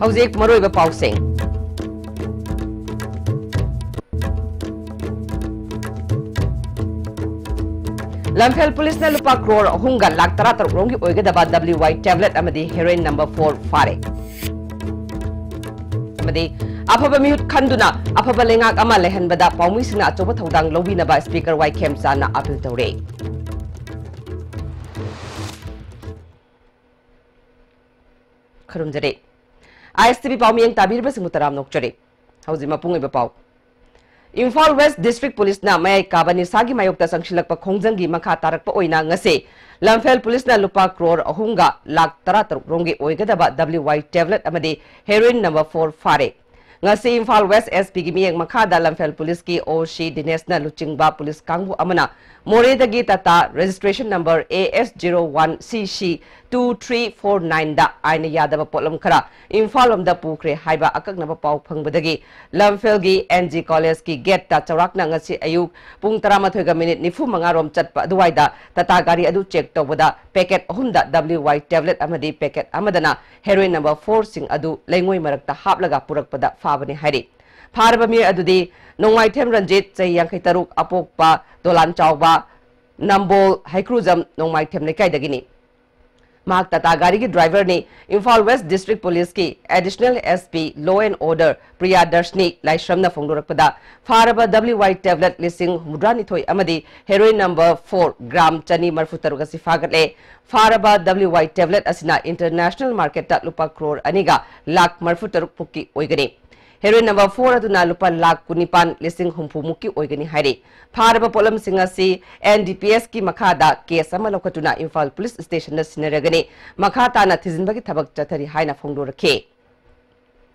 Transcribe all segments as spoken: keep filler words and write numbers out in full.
ꯍꯧꯖꯤꯛ ꯃꯔꯨꯑꯣꯏꯕ ꯄꯥꯎꯁꯤꯡ꯫ ꯂꯝꯐꯦꯜ ꯄꯨꯂꯤꯁꯅ ꯂꯨꯄꯥ ꯀ꯭ꯔꯣꯔ ꯑꯍꯨꯝꯒ ꯂꯥꯈ ꯇꯔꯥꯇꯔꯨꯛ ꯔꯣꯝꯒꯤ ꯑꯣꯏꯒꯗꯕ W Y tablet ꯑꯃꯗꯤ heroin number four ꯐꯥꯔꯦ꯫ ꯑꯃꯗꯤ ꯑꯐꯕ ꯃꯤꯍꯨꯠ ꯈꯟꯗꯨꯅ ꯑꯐꯕ ꯂꯩꯉꯥꯛ ꯑꯃ ꯂꯩꯍꯟꯕꯗ ꯄꯥꯎꯃꯤꯁꯤꯡꯅ ꯑꯆꯧꯕ ꯊꯧꯗꯥꯡ ꯂꯧꯕꯤꯅꯕ Speaker Y ꯈꯦꯝꯆꯥꯟꯅ appeal ꯇꯧꯔꯦ꯫ ꯈꯨꯔꯨꯝꯖꯔꯤ꯫ ISTV ꯄꯥꯎꯃꯤꯌꯦꯡ ꯇꯥꯕꯤꯔꯤꯕꯁꯤꯡꯕꯨ ꯇꯔꯥꯝꯅ ꯑꯣꯛꯆꯔꯤ꯫ ꯍꯧꯖꯤꯛ ꯃꯄꯨꯡ ꯑꯣꯏꯕ ꯄꯥꯎ꯫ ꯏꯝꯐꯥꯜ ꯋꯦꯁ ꯗꯤꯁꯇ꯭ꯔꯤꯛ ꯄꯨꯂꯤꯁꯅ ꯃꯌꯥꯏ ꯀꯥꯕ ꯅꯤꯁꯥꯒꯤ ꯃꯥꯌꯣꯛꯇ ꯆꯪꯁꯤꯜꯂꯛꯄ ꯈꯣꯡꯖꯪꯒꯤ ꯃꯈꯥ ꯇꯥꯔꯛꯄ ꯑꯣꯏꯅ ꯉꯁꯤ ꯂꯝꯐꯦꯜ ꯄꯨꯂꯤꯁꯅ ꯂꯨꯄꯥ ꯀ꯭ꯔꯣꯔ ꯑꯍꯨꯝꯒ ꯂꯥꯈ ꯇꯔꯥꯇꯔꯨꯛ ꯔꯣꯝꯒꯤ ꯑꯣꯏꯒꯗꯕ W Y tablet ꯑꯃꯗꯤ heroin number four ꯐꯥꯔꯦ꯫ ꯉꯁꯤ ꯏꯝꯐꯥꯜ ꯋꯦꯁ SP ꯒꯤ ꯃꯤꯠꯌꯦꯡ ꯃꯈꯥꯗ ꯂꯝꯐꯦꯜ ꯄꯨꯂꯤꯁꯀꯤ OC ꯗꯤꯅꯦꯁꯅ ꯂꯨꯆꯤꯡꯕ ꯄꯨꯂꯤꯁ ꯀꯥꯡꯕꯨ ꯑꯃꯅ ꯃꯣꯔꯦꯗꯒꯤ Tata registration number A S zero one C C two three four nine ꯗ ꯑꯥꯏꯟꯅ ꯌꯥꯗꯕ ꯄꯣꯠꯂꯝ ꯈꯔ ꯏꯝꯐꯥꯜ ꯂꯣꯝꯗ ꯄꯨꯈ꯭ꯔꯦ ꯍꯥꯏꯕ ꯑꯀꯛꯅꯕ ꯄꯥꯎ ꯐꯪꯕꯗꯒꯤ ꯂꯝꯐꯦꯜꯒꯤ NG ꯀꯣꯂꯦꯖꯀꯤ ꯒꯦꯠꯇ ꯆꯥꯎꯔꯥꯛꯅ ꯉꯁꯤ ꯑꯌꯨꯛ ꯄꯨꯡ ꯇꯔꯥꯃꯥꯊꯣꯏꯒ ꯃꯤꯅꯤꯠ ꯅꯤꯐꯨ ꯃꯉꯥ ꯔꯣꯝ ꯆꯠꯄ ꯑꯗꯨꯋꯥꯏꯗ ꯇꯥꯇꯥ ꯒꯥꯔꯤ ꯑꯗꯨ ꯆꯦꯛ ꯇꯧꯕꯗ ꯄꯦꯀꯦꯠ ꯑꯍꯨꯝꯗ W Y tablet ꯑꯃꯗꯤ ꯄꯦꯀꯦꯠ ꯑꯃꯗꯅ heroin number four ꯁꯤꯡ ꯑꯗꯨ ꯂꯩꯉꯣꯏ ꯃꯔꯛꯇ ꯍꯥꯞꯂꯒ ꯄꯨꯔꯛꯄꯗ ꯐꯥꯕꯅꯤ ꯍꯥꯏꯔꯤ꯫ ꯐꯥꯔꯕ ꯃꯤꯑꯣꯏ ꯑꯗꯨꯗꯤ ꯅꯣꯡꯃꯥꯏꯊꯦꯝ ꯔꯟꯖꯤꯠ, ꯆꯍꯤ ꯌꯥꯡꯈꯩ ꯇꯔꯨꯛ, ꯑꯄꯣꯛꯄ ꯗꯣꯂꯥꯟ ꯆꯥꯎꯕ, ꯅꯝꯕꯣꯜ ꯍꯩꯀ꯭ꯔꯨꯖꯝ ꯅꯣꯡꯃꯥꯏꯊꯦꯝ ꯂꯩꯀꯥꯏꯗꯒꯤꯅꯤ꯫ ꯃꯍꯥꯛ ꯇꯥꯇꯥ ꯒꯥꯔꯤꯒꯤ ꯗ꯭ꯔꯥꯏꯚꯔꯅꯤ꯫ ꯏꯝꯐꯥꯜ ꯋꯦꯁ ꯗꯤꯁꯇ꯭ꯔꯤꯛ ꯄꯨꯂꯤꯁꯀꯤ Additional SP Law and Order ꯄ꯭ꯔꯤꯌꯥꯗꯔꯁꯅꯤ ꯂꯥꯏꯁ꯭ꯔꯝꯅ ꯐꯣꯡꯗꯣꯔꯛꯄꯗ, ꯐꯥꯔꯕ W Y tablet ꯂꯤꯁꯤꯡ ꯍꯨꯝꯐꯨꯇꯔꯥꯅꯤꯊꯣꯏ ꯑꯃꯗꯤ heroin number four gram ꯆꯅꯤ ꯃꯔꯤꯐꯨ ꯇꯔꯨꯛ ꯑꯁꯤ ꯐꯥꯒꯠꯂꯦ꯫ ꯐꯥꯔꯕ W Y tablet ꯑꯁꯤꯅ international market ꯇ ꯂꯨꯄꯥ ꯀ꯭ꯔꯣꯔ ꯑꯅꯤꯒ ꯂꯥꯈ ꯃꯔꯤꯐꯨ ꯇꯔꯨꯛ ꯃꯨꯛꯀꯤ ꯑꯣꯏꯒꯅꯤ꯫ Heroin number four ꯑꯗꯨꯅ ꯂꯨꯄꯥ ꯂꯥꯈ ꯀꯨꯟꯅꯤꯄꯥꯟ ꯂꯤꯁꯤꯡ ꯍꯨꯝꯐꯨ ꯃꯨꯛꯀꯤ ꯑꯣꯏꯒꯅꯤ ꯍꯥꯏꯔꯤ꯫ ꯐꯥꯔꯕ ꯄꯣꯠꯂꯝꯁꯤꯡ ꯑꯁꯤ NDPS ꯀꯤ ꯃꯈꯥꯗ ꯀꯦꯁ ꯑꯃ ꯂꯧꯈꯠꯇꯨꯅ ꯏꯝꯐꯥꯜ ꯄꯨꯂꯤꯁ ꯁ꯭ꯇꯦꯁꯟꯗ ꯁꯤꯟꯅꯔꯒꯅꯤ꯫ ꯃꯈꯥ ꯇꯥꯅ ꯊꯤꯖꯤꯟꯕꯒꯤ ꯊꯕꯛ ꯆꯠꯊꯔꯤ ꯍꯥꯏꯅ ꯐꯣꯡꯗꯣꯔꯛꯈꯤ꯫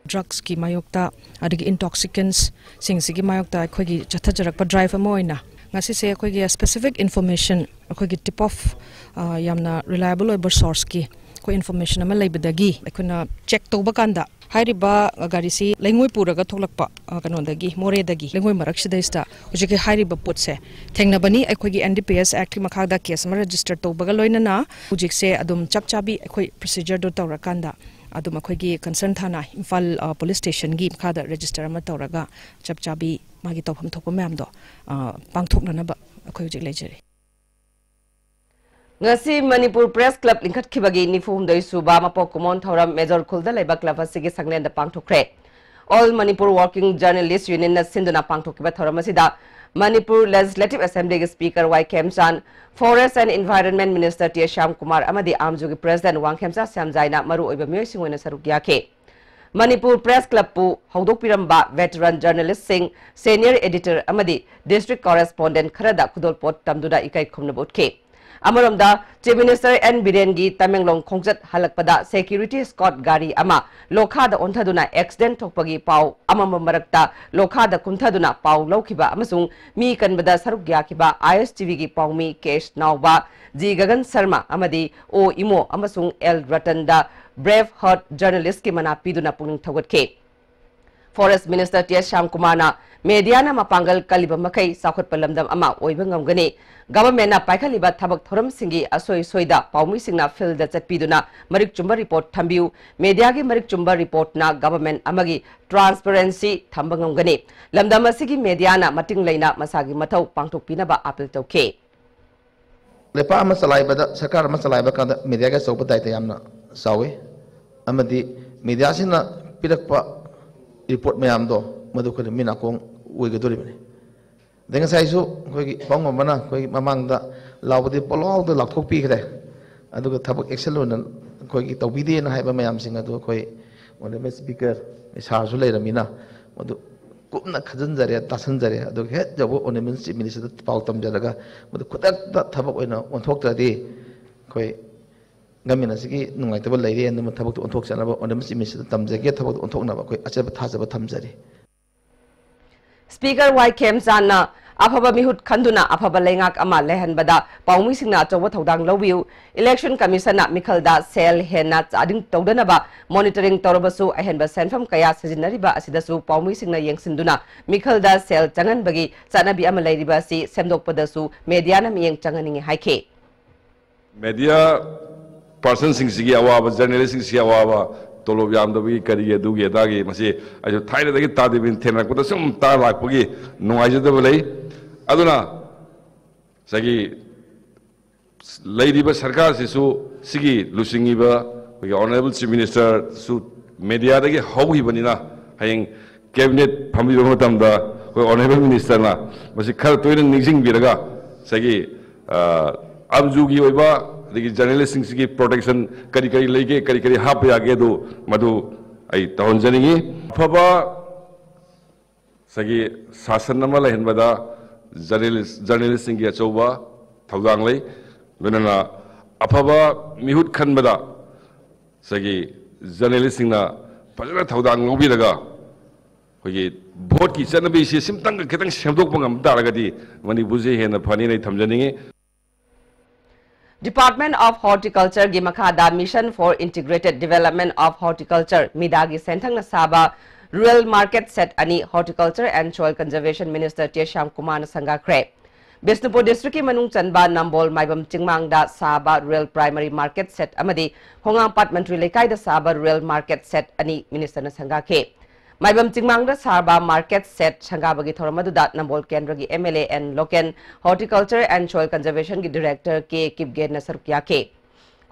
Drugs ꯀꯤ ꯃꯥꯌꯣꯛꯇ, ꯑꯗꯒꯤ intoxicants ꯁꯤꯡꯁꯤꯒꯤ ꯃꯥꯌꯣꯛꯇ ꯑꯩꯈꯣꯏꯒꯤ ꯆꯠꯊꯖꯔꯛꯄ drive ꯑꯃ ꯑꯣꯏꯅ ꯉꯁꯤꯁꯦ ꯑꯩꯈꯣꯏꯒꯤ specific information, ꯑꯩꯈꯣꯏꯒꯤ tip of, ꯑ, ꯌꯥꯝꯅ reliable ꯑꯣꯏꯕ source ꯀꯤ ꯑꯩꯈꯣꯏ information ꯑꯃ ꯂꯩꯕꯗꯒꯤ ꯑꯩꯈꯣꯏꯅ check ꯇꯧꯕ ꯀꯥꯟꯗ ꯍꯥꯏꯔꯤꯕ ꯒꯥꯔꯤꯁꯤ ꯂꯩꯉꯣꯏ ꯄꯨꯔꯒ ꯊꯣꯛꯂꯛꯄ, ꯑ, ꯀꯩꯅꯣꯗꯒꯤ, ꯃꯣꯔꯦꯗꯒꯤ ꯂꯩꯉꯣꯏ ꯃꯔꯛꯁꯤꯗꯩꯁꯤꯗ ꯍꯧꯖꯤꯛꯀꯤ ꯍꯥꯏꯔꯤꯕ ꯄꯣꯠꯁꯦ ꯊꯦꯡꯅꯕꯅꯤ꯫ ꯑꯩꯈꯣꯏꯒꯤ NDPS Act ꯀꯤ ꯃꯈꯥꯗ case ꯑꯃ register ꯇꯧꯕꯒ ꯂꯣꯏꯅꯅ ꯍꯧꯖꯤꯛꯁꯦ ꯑꯗꯨꯝ ꯆꯞ ꯆꯥꯕꯤ ꯑꯩꯈꯣꯏ procedure ꯗꯨ ꯇꯧꯔꯀꯥꯟꯗ ꯑꯗꯨꯝ ꯑꯩꯈꯣꯏꯒꯤ concern ꯊꯥꯅ ꯏꯝꯐꯥꯜ, ꯑ, police stationꯒꯤ ꯃꯈꯥꯗ register ꯑꯃ ꯇꯧꯔꯒ ꯆꯞ ꯆꯥꯕꯤ ꯃꯥꯒꯤ ꯇꯧꯐꯝ ꯊꯣꯛꯄ ꯃꯌꯥꯝꯗꯣ, ꯑ, ꯄꯥꯡꯊꯣꯛꯅꯅꯕ ꯑꯩꯈꯣꯏ ꯍꯧꯖꯤꯛ ꯂꯩꯖꯔꯤ꯫ ꯉꯁꯤ ꯃꯅꯤꯄꯨꯔ Press Club ꯂꯤꯡꯈꯠꯈꯤꯕꯒꯤ ꯅꯤꯐꯨ ꯍꯨꯝꯗꯣꯏ ꯁꯨꯕ ꯃꯄꯣꯛ ꯀꯨꯝꯑꯣꯟ ꯊꯧꯔꯝ ꯃꯦꯖꯣꯔ ꯈꯨꯜꯗ ꯂꯩꯕ club ꯑꯁꯤꯒꯤ ꯁꯪꯂꯦꯟꯗ ꯄꯥꯡꯊꯣꯛꯈ꯭ꯔꯦ꯫ All Manipur Working Journalist Unionꯅ ꯁꯤꯟꯗꯨꯅ ꯄꯥꯡꯊꯣꯛꯈꯤꯕ ꯊꯧꯔꯝ ꯑꯁꯤꯗ ꯃꯅꯤꯄꯨꯔ Legislative Assemblyꯒꯤ Speaker Y Khemchand, Forest and Environment Minister T Shyamkumar ꯑꯃꯗꯤ ꯑꯥꯝꯖꯨꯒꯤ President ꯋꯥꯡꯈꯦꯝꯆꯥ ꯁ꯭ꯌꯥꯝꯖꯥꯏꯅ ꯃꯔꯨꯑꯣꯏꯕ ꯃꯤꯑꯣꯏꯁꯤꯡ ꯑꯣꯏꯅ ꯁꯔꯨꯛ ꯌꯥꯈꯤ꯫ Manipur Press Clubꯄꯨ ꯍꯧꯗꯣꯛꯄꯤꯔꯝꯕ veteran journalistꯁꯤꯡ, senior editor ꯑꯃꯗꯤ district correspondent ꯈꯔꯗ ꯈꯨꯗꯣꯜꯄꯣꯠ ꯇꯝꯗꯨꯅ ꯏꯀꯥꯏ ꯈꯨꯝꯅꯕ ꯎꯠꯈꯤ꯫ ꯑꯃꯔꯣꯝꯗ, Chief Minister ꯑꯦꯟ ꯕꯤꯔꯦꯟꯒꯤ ꯇꯃꯦꯡꯂꯣꯡ ꯈꯣꯡꯆꯠ ꯍꯜꯂꯛꯄꯗ security escort ꯒꯥꯔꯤ ꯑꯃ ꯂꯣꯈꯥꯗ ꯑꯣꯟꯊꯗꯨꯅ accident ꯊꯣꯛꯄꯒꯤ ꯄꯥꯎ ꯑꯃꯝꯕ ꯃꯔꯛꯇ ꯂꯣꯈꯥꯗ ꯀꯨꯝꯊꯗꯨꯅ ꯄꯥꯎ ꯂꯧꯈꯤꯕ ꯑꯃꯁꯨꯡ ꯃꯤ ꯀꯟꯕꯗ ꯁꯔꯨꯛ ꯌꯥꯈꯤꯕ ꯑꯥꯏ ꯑꯦꯁ ꯇꯤ ꯚꯤꯒꯤ ꯄꯥꯎꯃꯤ ꯀꯦ ꯑꯦꯁ ꯅꯥꯎꯕ, ꯖꯤ ꯒꯒꯟ ꯁꯔꯃ ꯑꯃꯗꯤ ꯑꯣ ꯏꯃꯣ ꯑꯃꯁꯨꯡ ꯑꯦꯜ ꯔꯇꯟꯗ Braveheart journalistꯀꯤ ꯃꯅꯥ ꯄꯤꯗꯨꯅ ꯄꯨꯛꯅꯤꯡ ꯊꯧꯒꯠꯈꯤ꯫ Forest Minister ꯇꯤ ꯑꯦꯁ ꯁ꯭ꯌꯥꯝꯀꯨꯃꯥꯔꯅ mediaꯅ ꯃꯄꯥꯡꯒꯜ ꯀꯜꯂꯤꯕ ꯃꯈꯩ ꯆꯥꯎꯈꯠꯄ ꯂꯝꯗꯝ ꯑꯃ ꯑꯣꯏꯕ ꯉꯝꯒꯅꯤ꯫ Governmentꯅ ꯄꯥꯏꯈꯠꯂꯤꯕ ꯊꯕꯛ ꯊꯧꯔꯝꯁꯤꯡꯒꯤ ꯑꯁꯣꯏ ꯁꯣꯏꯗ ꯄꯥꯎꯃꯤꯁꯤꯡꯅ fieldꯗ ꯆꯠꯄꯤꯗꯨꯅ ꯃꯔꯤꯛ ꯆꯨꯝꯕ report ꯊꯝꯕꯤꯌꯨ꯫ Mediaꯒꯤ ꯃꯔꯤꯛ ꯆꯨꯝꯕ reportꯅ government ꯑꯃꯒꯤ transparency ꯊꯝꯕ ꯉꯝꯒꯅꯤ꯫ ꯂꯝꯗꯝ ꯑꯁꯤꯒꯤ mediaꯅ ꯃꯇꯤꯡ ꯂꯩꯅ ꯃꯁꯥꯒꯤ ꯃꯊꯧ ꯄꯥꯡꯊꯣꯛꯄꯤꯅꯕ appeal ꯇꯧꯈꯤ꯫ ꯂꯩꯄꯥꯛ ꯑꯃ ꯆꯂꯥꯏꯕꯗ, ꯁꯔꯀꯥꯔ ꯑꯃ ꯆꯂꯥꯏꯕ ꯀꯥꯟꯗ mediaꯒꯤ ꯑꯆꯧꯕ ꯗꯥꯏꯇ ꯌꯥꯝꯅ ꯆꯥꯎꯏ, ꯑꯃꯗꯤ mediaꯁꯤꯡꯅ ꯄꯤꯔꯛꯄ report ꯃꯌꯥꯝꯗꯣ ꯃꯗꯨ ꯑꯩꯈꯣꯏꯅ ꯃꯤ ꯅꯥꯀꯣꯡ ꯑꯣꯏꯒꯗꯧꯔꯤꯕꯅꯤ꯫ ꯑꯗꯩ ꯉꯁꯥꯏꯁꯨ ꯑꯩꯈꯣꯏꯒꯤ ꯄꯥꯎꯉꯝꯕꯅ ꯑꯩꯈꯣꯏꯒꯤ ꯃꯃꯥꯡꯗ ꯂꯥꯎꯕꯗꯤ ꯄꯣꯂꯥꯎꯗ ꯂꯥꯎꯊꯣꯛꯄꯤꯈ꯭ꯔꯦ, ꯑꯗꯨꯒ ꯊꯕꯛ action ꯑꯣꯏꯅ ꯑꯩꯈꯣꯏꯒꯤ ꯇꯧꯕꯤꯗꯦꯅ ꯍꯥꯏꯕ ꯃꯌꯥꯝꯁꯤꯡ ꯑꯗꯨ ꯑꯩꯈꯣꯏ Honourable Speaker ꯁꯥꯔꯁꯨ ꯂꯩꯔꯃꯤꯅ ꯃꯗꯨ ꯀꯨꯞꯅ ꯈꯟꯖꯤꯟꯖꯔꯦ, ꯇꯥꯁꯤꯟꯖꯔꯦ, ꯑꯗꯨꯒ ꯍꯦꯛ ꯌꯧꯕ Honourable Chief Ministerꯗ ꯄꯥꯎ ꯇꯝꯖꯔꯒ ꯃꯗꯨ ꯈꯨꯗꯛꯇ ꯊꯕꯛ ꯑꯣꯏꯅ ꯑꯣꯟꯊꯣꯛꯇ꯭ꯔꯗꯤ ꯑꯩꯈꯣꯏ government ꯑꯁꯤꯒꯤ ꯅꯨꯡꯉꯥꯏꯇꯕ ꯂꯩꯔꯦ, ꯑꯗꯨꯅ ꯊꯕꯛꯇꯨ ꯑꯣꯟꯊꯣꯛꯆꯅꯕ Honourable Chief Ministerꯗ ꯇꯝꯖꯒꯦ, ꯊꯕꯛꯇꯨ ꯑꯣꯟꯊꯣꯛꯅꯕ ꯑꯩꯈꯣꯏ ꯑꯆꯦꯠꯄ ꯊꯥꯖꯕ ꯊꯝꯖꯔꯤ꯫ Speaker ꯋꯥꯏ ꯈꯦꯝꯆꯥꯟꯅ ꯑꯐꯕ ꯃꯤꯍꯨꯠ ꯈꯟꯗꯨꯅ ꯑꯐꯕ ꯂꯩꯉꯥꯛ ꯑꯃ ꯂꯩꯍꯟꯕꯗ ꯄꯥꯎꯃꯤꯁꯤꯡꯅ ꯑꯆꯧꯕ ꯊꯧꯗꯥꯡ ꯂꯧꯕꯤꯌꯨ꯫ Election Commissionꯅ ꯃꯤꯈꯜꯗ ꯁꯦꯜ ꯍꯦꯟꯅ ꯆꯥꯗꯤꯡ ꯇꯧꯗꯅꯕ monitoring ꯇꯧꯔꯕꯁꯨ ꯑꯍꯦꯟꯕ ꯁꯦꯟꯐꯝ ꯀꯌꯥ ꯁꯤꯖꯤꯟꯅꯔꯤꯕ ꯑꯁꯤꯗꯁꯨ ꯄꯥꯎꯃꯤꯁꯤꯡꯅ ꯌꯦꯡꯁꯤꯟꯗꯨꯅ ꯃꯤꯈꯜꯗ ꯁꯦꯜ ꯆꯪꯍꯟꯕꯒꯤ ꯆꯠꯅꯕꯤ ꯑꯃ ꯂꯩꯔꯤꯕ ꯑꯁꯤ ꯁꯦꯝꯗꯣꯛꯄꯗꯁꯨ mediaꯅ ꯃꯤꯠꯌꯦꯡ ꯆꯪꯍꯟꯅꯤꯡꯏ ꯍꯥꯏꯈꯤ꯫ Media ꯄꯥꯔꯁꯟꯁꯤꯡꯁꯤꯒꯤ ꯑꯋꯥꯕ, ꯖꯔꯅꯦꯂꯤꯁꯁꯤꯡꯁꯤꯒꯤ ꯑꯋꯥꯕ, ꯇꯣꯂꯣꯞ ꯌꯥꯝꯗꯕꯒꯤ, ꯀꯔꯤꯒꯤ, ꯑꯗꯨꯒꯤ ꯑꯗꯥꯒꯤ, ꯃꯁꯤ ꯑꯩꯁꯨ ꯊꯥꯏꯅꯗꯒꯤ ꯇꯥꯗꯦꯕꯤꯟ ꯊꯦꯡꯅꯔꯛꯄꯗ ꯁꯨꯝ ꯇꯥ ꯂꯥꯛꯄꯒꯤ ꯅꯨꯡꯉꯥꯏꯖꯗꯕ ꯂꯩ꯫ ꯑꯗꯨꯅ ꯉꯁꯥꯏꯒꯤ ꯂꯩꯔꯤꯕ ꯁꯔꯀꯥꯔꯁꯤꯁꯨ, ꯁꯤꯒꯤ ꯂꯨꯆꯤꯡꯉꯤꯕ ꯑꯩꯈꯣꯏꯒꯤ Honourable Chief Minister ꯁꯨ ꯃꯦꯗꯤꯌꯥꯗꯒꯤ ꯍꯧꯈꯤꯕꯅꯤꯅ, ꯍꯌꯦꯡ ꯀꯦꯕꯤꯅꯦꯠ ꯐꯝꯕꯤꯕ ꯃꯇꯝꯗ ꯑꯩꯈꯣꯏ Honourable Minister ꯅ ꯃꯁꯤ ꯈꯔ ꯇꯣꯏꯅ ꯅꯤꯡꯁꯤꯡꯕꯤꯔꯒ, ꯉꯁꯥꯏꯒꯤ, ꯑ, ꯑꯞꯖꯨꯒꯤ ꯑꯣꯏꯕ, ꯑꯗꯒꯤ ꯖꯔꯅꯦꯂꯤꯁꯁꯤꯡꯁꯤꯒꯤ ꯄ꯭ꯔꯣꯇꯦꯛꯁꯟ ꯀꯔꯤ ꯀꯔꯤ ꯂꯩꯒꯦ, ꯀꯔꯤ ꯀꯔꯤ ꯍꯥꯞꯄ ꯌꯥꯒꯦ, ꯑꯗꯨ ꯃꯗꯨ ꯑꯩ ꯇꯧꯍꯟꯖꯅꯤꯡꯉꯤ꯫ ꯑꯐꯕ ꯉꯁꯥꯏꯒꯤ ꯁꯥꯁꯟ ꯑꯃ ꯂꯩꯍꯟꯕꯗ ꯖꯔꯅꯦꯂꯤꯁ, ꯖꯔꯅꯦꯂꯤꯁꯁꯤꯡꯒꯤ ꯑꯆꯧꯕ ꯊꯧꯗꯥꯡ ꯂꯩ꯫ ꯂꯣꯏꯅꯅ ꯑꯐꯕ ꯃꯤꯍꯨꯠ ꯈꯟꯕꯗ ꯉꯁꯥꯏꯒꯤ ꯖꯔꯅꯦꯂꯤꯁꯁꯤꯡꯅ ꯐꯖꯅ ꯊꯧꯗꯥꯡ ꯂꯧꯕꯤꯔꯒ, ꯑꯩꯈꯣꯏꯒꯤ ꯚꯣꯠꯀꯤ ꯆꯠꯅꯕꯤꯁꯤ ꯁꯤꯝꯇꯪꯒ ꯈꯤꯇꯪ ꯁꯦꯝꯗꯣꯛꯄ ꯉꯝ ꯇꯥꯔꯒꯗꯤ ꯃꯅꯤꯄꯨꯔꯁꯦ ꯍꯦꯟꯅ ꯐꯅꯤꯅ ꯑꯩ ꯊꯝꯖꯅꯤꯡꯉꯤ꯫ Department of Horticulture ꯒꯤ ꯃꯈꯥꯗ Mission for Integrated Development of Horticulture, ꯃꯤꯗꯥꯒꯤ ꯁꯦꯟꯊꯪꯅ ꯁꯥꯕ Rural Market Set ꯑꯅꯤ Horticulture and Soil Conservation Minister ꯇꯦ ꯁ꯭ꯌꯥꯝ ꯀꯨꯃꯥꯔꯅ ꯁꯪꯒꯥꯈ꯭ꯔꯦ꯫ ꯕꯤꯁꯅꯨꯄꯨꯔ district ꯀꯤ ꯃꯅꯨꯡ ꯆꯟꯕ ꯅꯝꯕꯣꯜ ꯃꯥꯏꯕꯝ ꯆꯤꯡꯃꯥꯡꯗ ꯁꯥꯕ Rural Primary Market Set ꯑꯃꯗꯤ ꯈꯣꯡꯉꯥꯝꯄꯥꯠ ꯃꯟꯇ꯭ꯔꯤ ꯂꯩꯀꯥꯏꯗ ꯁꯥꯕ Rural Market Set ꯑꯅꯤ minister ꯅ ꯁꯪꯒꯥꯈꯤ꯫ ꯃꯥꯏꯕꯝ ꯆꯤꯡꯃꯥꯡꯗ ꯁꯥꯕ market set ꯁꯪꯒꯥꯕꯒꯤ ꯊꯧꯔꯝ ꯑꯗꯨꯗ ꯅꯝꯕꯣꯜ ꯀꯦꯟꯗ꯭ꯔꯒꯤ M L A N local, Horticulture and Soil Conservation ꯒꯤ director ꯀꯦ ꯀꯤꯞꯒꯦꯟꯅ ꯁꯔꯨꯛ ꯌꯥꯈꯤ꯫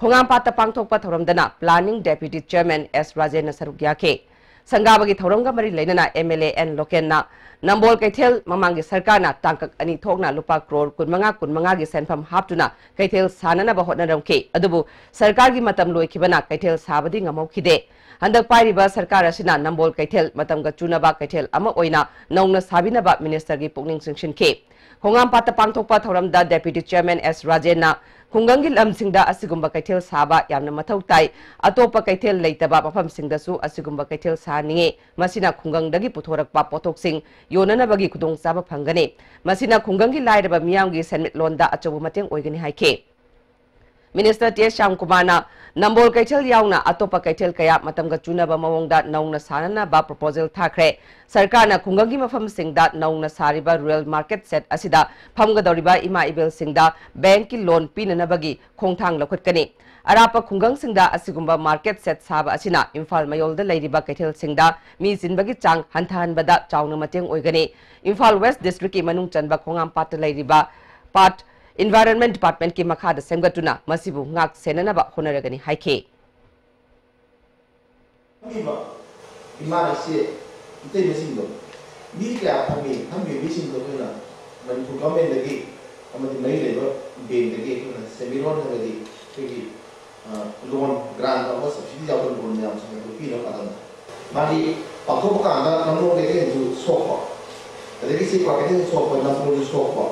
ꯈꯣꯡꯉꯥꯝꯄꯥꯠꯇ ꯄꯥꯡꯊꯣꯛꯄ ꯊꯧꯔꯝꯗꯅ planning deputy chairman ꯑꯦꯁ ꯔꯥꯖꯦꯟꯅ ꯁꯔꯨꯛ ꯌꯥꯈꯤ꯫ ꯁꯪꯒꯥꯕꯒꯤ ꯊꯧꯔꯝꯒ ꯃꯔꯤ ꯂꯩꯅꯅ M L A N ꯂꯣꯀꯦꯟꯅ ꯅꯝꯕꯣꯜ ꯀꯩꯊꯦꯜ ꯃꯃꯥꯡꯒꯤ ꯁꯔꯀꯥꯔꯅ ꯇꯥꯡꯀꯛ ꯑꯅꯤ ꯊꯣꯛꯅ ꯂꯨꯄꯥ ꯀ꯭ꯔꯣꯔ ꯀꯨꯟꯃꯉꯥ ꯀꯨꯟꯃꯉꯥꯒꯤ ꯁꯦꯟꯐꯝ ꯍꯥꯞꯇꯨꯅ ꯀꯩꯊꯦꯜ ꯁꯥꯅꯅꯕ ꯍꯣꯠꯅꯔꯝꯈꯤ꯫ ꯑꯗꯨꯕꯨ ꯁꯔꯀꯥꯔꯒꯤ ꯃꯇꯝ ꯂꯣꯏꯈꯤꯕꯅ ꯀꯩꯊꯦꯜ ꯁꯥꯕꯗꯤ ꯉꯝꯍꯧꯈꯤꯗꯦ꯫ ꯍꯟꯗꯛ ꯄꯥꯏꯔꯤꯕ ꯁꯔꯀꯥꯔ ꯑꯁꯤꯅ ꯅꯝꯕꯣꯜ ꯀꯩꯊꯦꯜ ꯃꯇꯝꯒ ꯆꯨꯅꯕ ꯀꯩꯊꯦꯜ ꯑꯃ ꯑꯣꯏꯅ ꯅꯧꯅ ꯁꯥꯕꯤꯅꯕ minister ꯒꯤ ꯄꯨꯛꯅꯤꯡ ꯆꯤꯡꯁꯤꯟꯈꯤ꯫ ꯈꯣꯡꯉꯥꯝꯄꯥꯠꯇ ꯄꯥꯡꯊꯣꯛꯄ ꯊꯧꯔꯝꯗ deputy chairman ꯑꯦꯁ ꯔꯥꯖꯦꯟꯅ ꯈꯨꯡꯒꯪꯒꯤ ꯂꯝꯁꯤꯡꯗ ꯑꯁꯤꯒꯨꯝꯕ ꯀꯩꯊꯦꯜ ꯁꯥꯕ ꯌꯥꯝꯅ ꯃꯊꯧ ꯇꯥꯏ꯫ ꯑꯇꯣꯞꯄ ꯀꯩꯊꯦꯜ ꯂꯩꯇꯕ ꯃꯐꯝꯁꯤꯡꯗꯁꯨ ꯑꯁꯤꯒꯨꯝꯕ ꯀꯩꯊꯦꯜ ꯁꯥꯍꯟꯅꯤꯡꯉꯤ꯫ ꯃꯁꯤꯅ ꯈꯨꯡꯒꯪꯗꯒꯤ ꯄꯨꯊꯣꯔꯛꯄ ꯄꯣꯠꯊꯣꯛꯁꯤꯡ ꯌꯣꯟꯅꯅꯕꯒꯤ ꯈꯨꯗꯣꯡꯆꯥꯕ ꯐꯪꯒꯅꯤ꯫ ꯃꯁꯤꯅ ꯈꯨꯡꯒꯪꯒꯤ ꯂꯥꯏꯔꯕ ꯃꯤꯌꯥꯝꯒꯤ ꯁꯦꯟꯃꯤꯠꯂꯣꯟꯗ ꯑꯆꯧꯕ ꯃꯇꯦꯡ ꯑꯣꯏꯒꯅꯤ ꯍꯥꯏꯈꯤ꯫ ꯃꯤꯅꯤꯁꯇꯔ ꯇꯤ ꯑꯦꯁ ꯁ꯭ꯌꯥꯝꯀꯨꯃꯥꯔꯅ ꯅꯝꯕꯣꯜ ꯀꯩꯊꯦꯜ ꯌꯥꯎꯅ ꯑꯇꯣꯞꯄ ꯀꯩꯊꯦꯜ ꯀꯌꯥ ꯃꯇꯝꯒ ꯆꯨꯅꯕ ꯃꯑꯣꯡꯗ ꯅꯧꯅ ꯁꯥꯅꯅꯕ ꯄ꯭ꯔꯣꯄꯣꯖꯦꯜ ꯊꯥꯈ꯭ꯔꯦ꯫ ꯁꯔꯀꯥꯔꯅ ꯈꯨꯡꯒꯪꯒꯤ ꯃꯐꯝꯁꯤꯡꯗ ꯅꯧꯅ ꯁꯥꯔꯤꯕ ꯔꯨꯔꯦꯜ ꯃꯥꯔꯀꯦꯠ ꯁꯦꯠ ꯑꯁꯤꯗ ꯐꯝꯒꯗꯧꯔꯤꯕ ꯏꯃꯥ ꯏꯕꯦꯜꯁꯤꯡꯗ ꯕꯦꯡꯀꯤ ꯂꯣꯟ ꯄꯤꯅꯅꯕꯒꯤ ꯈꯣꯡꯊꯥꯡ ꯂꯧꯈꯠꯀꯅꯤ꯫ ꯑꯔꯥꯞꯄ ꯈꯨꯡꯒꯪꯁꯤꯡꯗ ꯑꯁꯤꯒꯨꯝꯕ ꯃꯥꯔꯀꯦꯠ ꯁꯦꯠ ꯁꯥꯕ ꯑꯁꯤꯅ ꯏꯝꯐꯥꯜ ꯃꯌꯣꯜꯗ ꯂꯩꯔꯤꯕ ꯀꯩꯊꯦꯜꯁꯤꯡꯗ ꯃꯤ ꯆꯤꯟꯕꯒꯤ ꯆꯥꯡ ꯍꯟꯊꯍꯟꯕꯗ ꯆꯥꯎꯅ ꯃꯇꯦꯡ ꯑꯣꯏꯒꯅꯤ꯫ ꯏꯝꯐꯥꯜ ꯋꯦꯁ ꯗꯤꯁꯇ꯭ꯔꯤꯛꯀꯤ ꯃꯅꯨꯡ ꯆꯟꯕ ꯈꯣꯡꯉꯥꯝꯄꯥꯠꯇ ꯂꯩꯔꯤꯕ ꯄꯥꯠ ꯏꯟꯚꯥꯏꯔꯟꯃꯦꯟꯠ ꯗꯤꯄꯥꯔꯠꯃꯦꯟꯠꯀꯤ ꯃꯈꯥꯗ ꯁꯦꯝꯒꯠꯇꯨꯅ ꯃꯁꯤꯕꯨ ꯉꯥꯛ ꯁꯦꯟꯅꯅꯕ ꯍꯣꯠꯅꯔꯒꯅꯤ ꯍꯥꯏꯈꯤ꯫ ꯐꯝꯃꯤꯕ ꯏꯃꯥ, ꯏꯆꯦ, ꯏꯇꯩꯃꯁꯤꯡꯗꯣ, ꯃꯤ ꯀꯌꯥ ꯐꯝꯃꯤ, ꯐꯝꯃꯤꯕ ꯃꯤꯁꯤꯡꯗꯣ ꯑꯩꯈꯣꯏꯅ ꯃꯅꯤꯄꯨꯔ ꯒꯚꯔꯟꯃꯦꯟꯠꯇꯒꯤ ꯑꯃꯗꯤ ꯃꯔꯤ ꯂꯩꯕ ꯕꯦꯡꯛꯇꯒꯤ ꯑꯩꯈꯣꯏꯅ ꯁꯦꯟꯃꯤꯠꯂꯣꯟ ꯍꯥꯏꯕꯗꯤ ꯑꯩꯈꯣꯏꯒꯤ, ꯑ, ꯂꯣꯟ, ꯒ꯭ꯔꯥꯟꯠ ꯇꯧꯕ, ꯁꯕꯁꯤꯗꯤ ꯌꯥꯎꯕ ꯂꯣꯟ ꯃꯌꯥꯝꯁꯤꯡ ꯑꯗꯨ ꯄꯤꯅꯕ ꯄꯥꯟꯗꯝꯗ ꯃꯥꯒꯤ ꯄꯥꯡꯊꯣꯛꯄ ꯀꯥꯟꯗ ꯅꯝꯕꯣꯜ ꯀꯩꯊꯦꯜꯁꯨ ꯁꯣꯛꯄ, ꯑꯗꯒꯤ ꯁꯤ ꯀ꯭ꯋꯥꯀꯩꯊꯦꯜ ꯁꯣꯛꯄ, ꯅꯝꯕꯣꯜꯁꯨ ꯁꯣꯛꯄ,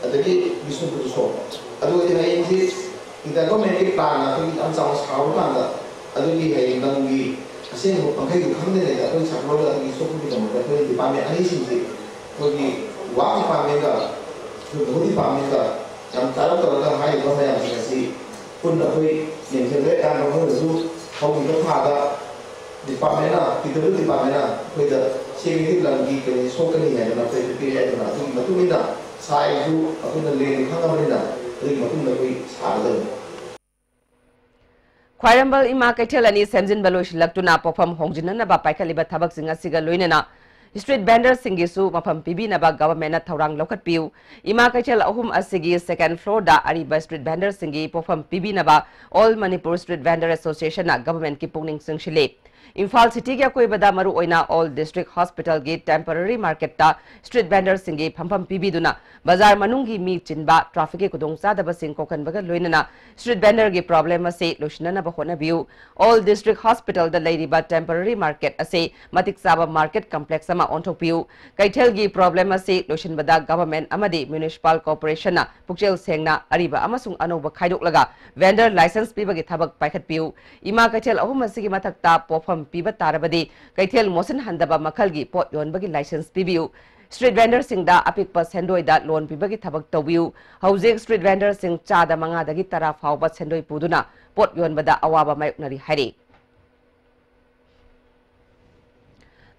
ꯑꯗꯒꯤ ꯕꯤꯁꯅꯨꯄꯨꯔꯁꯨ ꯁꯣꯛꯄ꯫ ꯑꯗꯨꯒ ꯍꯌꯦꯡꯁꯤ ꯏꯟꯇꯔ ꯒꯣꯔꯃꯦꯟꯒꯤ ꯄ꯭ꯂꯥꯟꯅ ꯑꯩꯈꯣꯏꯒꯤ ꯌꯥꯝ ꯆꯥꯎꯅ ꯁꯥꯔꯨꯕ ꯀꯥꯟꯗ ꯑꯗꯨꯒꯤ ꯍꯌꯦꯡ ꯂꯝꯒꯤ ꯑꯁꯦꯡꯕ ꯄꯥꯡꯈꯩꯗꯨ ꯈꯪꯗ꯭ꯔꯤꯉꯩꯗ ꯑꯩꯈꯣꯏ ꯁꯥꯏꯀꯜ ꯑꯗꯨꯒꯤ ꯁꯣꯛꯄꯒꯤꯗꯃꯛꯇ ꯑꯩꯈꯣꯏ ꯗꯤꯄꯥꯔꯠꯃꯦꯟ ꯑꯅꯤꯁꯤꯡꯁꯤ ꯑꯩꯈꯣꯏꯒꯤ ꯋꯥꯛ ꯗꯤꯄꯥꯔꯠꯃꯦꯟꯒ ꯑꯩꯈꯣꯏ ꯂꯧ ꯗꯤꯄꯥꯔꯠꯃꯦꯟꯒ ꯌꯥꯝ ꯇꯥꯔꯞ ꯇꯧꯔꯒ ꯍꯥꯏꯔꯤꯕ ꯃꯌꯥꯝꯁꯤꯡ ꯑꯁꯤ ꯄꯨꯟꯅ ꯑꯩꯈꯣꯏ ꯌꯦꯡꯁꯤꯟꯕ ꯌꯥꯅꯕ ꯃꯣꯏꯅꯁꯨ ꯍꯧꯈꯤꯕ ꯊꯥꯗ ꯗꯤꯄꯥꯔꯠꯃꯦꯟꯅ, ꯄꯤ ꯗꯕ꯭ꯂꯤꯎ ꯗꯤꯄꯥꯔꯠꯃꯦꯟꯅ ꯑꯩꯈꯣꯏꯗ ꯁꯦ ꯃꯤꯇꯤꯛ ꯂꯝꯒꯤ ꯀꯩꯅꯣ ꯁꯣꯛꯀꯅꯤ ꯍꯥꯏꯗꯅ ꯑꯩꯈꯣꯏꯗ ꯄꯤꯔꯛꯑꯦ꯫ ꯑꯗꯨꯅ ꯑꯗꯨꯒꯤ ꯃꯇꯨꯡ ꯏꯟꯅ ꯁꯥꯏꯖꯁꯨ ꯑꯩꯈꯣꯏꯅ ꯂꯦꯡ ꯈꯪꯉꯕꯅꯤꯅ ꯑꯗꯨꯒꯤ ꯃꯇꯨꯡꯗ ꯑꯩꯈꯣꯏ ꯁꯥꯒꯗꯕꯅꯤ꯫ ꯈ꯭ꯋꯥꯏꯔꯝꯕꯟ ꯏꯃꯥ ꯀꯩꯊꯦꯜ ꯑꯅꯤ ꯁꯦꯝꯖꯤꯟꯕ ꯂꯣꯏꯁꯤꯜꯂꯛꯇꯨꯅ ꯄꯣꯠꯐꯝ ꯍꯣꯡꯖꯤꯟꯅꯅꯕ ꯄꯥꯏꯈꯠꯂꯤꯕ ꯊꯕꯛꯁꯤꯡ ꯑꯁꯤꯒ ꯂꯣꯏꯅꯅ ꯁ꯭ꯇ꯭ꯔꯤꯠ ꯚꯦꯟꯗꯔꯁꯤꯡꯒꯤꯁꯨ ꯃꯐꯝ ꯄꯤꯕꯤꯅꯕ ꯒꯚꯔꯟꯃꯦꯟꯠꯅ ꯊꯧꯔꯥꯡ ꯂꯧꯈꯠꯄꯤꯌꯨ꯫ ꯏꯃꯥ ꯀꯩꯊꯦꯜ ꯑꯍꯨꯝ ꯑꯁꯤꯒꯤ ꯁꯦꯀꯦꯟꯗ ꯐ꯭ꯂꯣꯔꯗ ꯑꯔꯤꯕ ꯁ꯭ꯇ꯭ꯔꯤꯠ ꯚꯦꯟꯗꯔꯁꯤꯡꯒꯤ ꯄꯣꯠꯐꯝ ꯄꯤꯕꯤꯅꯕ ꯑꯣꯜ ꯃꯅꯤꯄꯨꯔ ꯁ꯭ꯇ꯭ꯔꯤꯠ ꯚꯦꯟꯗꯔ ꯑꯦꯁꯣꯁꯤꯌꯦꯁꯟꯅ ꯒꯚꯔꯟꯃꯦꯟꯠꯀꯤ ꯄꯨꯛꯅꯤꯡ ꯆꯤꯡꯁꯤꯜꯂꯤ꯫ ꯏꯝꯐꯥꯜ ꯁꯤꯇꯤꯒꯤ ꯑꯀꯣꯏꯕꯗ ꯃꯔꯨꯑꯣꯏꯅ ꯑꯣꯜ ꯗꯤꯁꯇ꯭ꯔꯤꯛ ꯍꯣꯁꯄꯤꯇꯥꯜꯒꯤ ꯇꯦꯝꯄꯔꯔꯤ ꯃꯥꯔꯀꯦꯠꯇ ꯁ꯭ꯇ꯭ꯔꯤꯠ ꯚꯦꯟꯗꯔꯁꯤꯡꯒꯤ ꯐꯝꯐꯝ ꯄꯤꯕꯤꯗꯨꯅ ꯕꯖꯥꯔ ꯃꯅꯨꯡꯒꯤ ꯃꯤ ꯆꯤꯟꯕ, ꯇ꯭ꯔꯥꯐꯤꯛꯀꯤ ꯈꯨꯗꯣꯡꯆꯥꯗꯕꯁꯤꯡ ꯀꯣꯛꯍꯟꯕꯒ ꯂꯣꯏꯅꯅ ꯁ꯭ꯇ꯭ꯔꯤꯠ ꯚꯦꯟꯗꯔꯒꯤ ꯄ꯭ꯔꯣꯕ꯭ꯂꯦꯝ ꯑꯁꯤ ꯂꯣꯏꯁꯤꯟꯅꯅꯕ ꯍꯣꯠꯅꯕꯤꯌꯨ꯫ ꯑꯣꯜ ꯗꯤꯁꯇ꯭ꯔꯤꯛ ꯍꯣꯁꯄꯤꯇꯥꯜꯗ ꯂꯩꯔꯤꯕ ꯇꯦꯝꯄꯔꯔꯤ ꯃꯥꯔꯀꯦꯠ ꯑꯁꯤ ꯃꯇꯤꯛ ꯆꯥꯕ ꯃꯥꯔꯀꯦꯠ ꯀꯝꯄ꯭ꯂꯦꯛꯁ ꯑꯃ ꯑꯣꯟꯊꯣꯛꯄꯤꯌꯨ꯫ ꯀꯩꯊꯦꯜꯒꯤ ꯄ꯭ꯔꯣꯕ꯭ꯂꯦꯝ ꯑꯁꯤ ꯂꯣꯏꯁꯤꯟꯕꯗ ꯒꯚꯔꯟꯃꯦꯟꯠ ꯑꯃꯗꯤ ꯃ꯭ꯌꯨꯅꯤꯁꯤꯄꯥꯜ ꯀꯣꯔꯄꯣꯔꯦꯁꯟꯅ ꯄꯨꯛꯆꯦꯜ ꯁꯦꯡꯅ ꯑꯔꯤꯕ ꯑꯃꯁꯨꯡ ꯑꯅꯧꯕ ꯈꯥꯏꯗꯣꯛꯂꯒ ꯚꯦꯟꯗꯔ ꯂꯥꯏꯁꯦꯟꯁ ꯄꯤꯕꯒꯤ ꯊꯕꯛ ꯄꯥꯏꯈꯠꯄꯤꯌꯨ꯫ ꯏꯃꯥ ꯀꯩꯊꯦꯜ ꯑꯍꯨꯝ ꯑꯁꯤꯒꯤ ꯃꯊꯛꯇ ꯄꯣꯠꯐꯝ ꯄꯤꯕ ꯇꯥꯔꯕꯗꯤ ꯀꯩꯊꯦꯜ ꯃꯣꯠꯁꯤꯟꯍꯟꯗꯕ ꯃꯈꯜꯒꯤ ꯄꯣꯠ ꯌꯣꯟꯕꯒꯤ ꯂꯥꯏꯁꯦꯟꯁ ꯄꯤꯕꯤꯌꯨ꯫ ꯁ꯭ꯇ꯭ꯔꯤꯠ ꯚꯦꯟꯗꯔꯁꯤꯡꯗ ꯑꯄꯤꯛꯄ ꯁꯦꯟꯗꯣꯏꯗ ꯂꯣꯟ ꯄꯤꯕꯒꯤ ꯊꯕꯛ ꯇꯧꯕꯤꯌꯨ꯫ ꯍꯧꯖꯤꯛ ꯁ꯭ꯇ꯭ꯔꯤꯠ ꯚꯦꯟꯗꯔꯁꯤꯡ ꯆꯥꯗ ꯃꯉꯥꯗꯒꯤ ꯇꯔꯥ ꯐꯥꯎꯕ ꯁꯦꯟꯗꯣꯏ ꯄꯨꯗꯨꯅ ꯄꯣꯠ ꯌꯣꯟꯕꯗ ꯑꯋꯥꯕ ꯃꯥꯌꯣꯛꯅꯔꯤ ꯍꯥꯏꯔꯤ꯫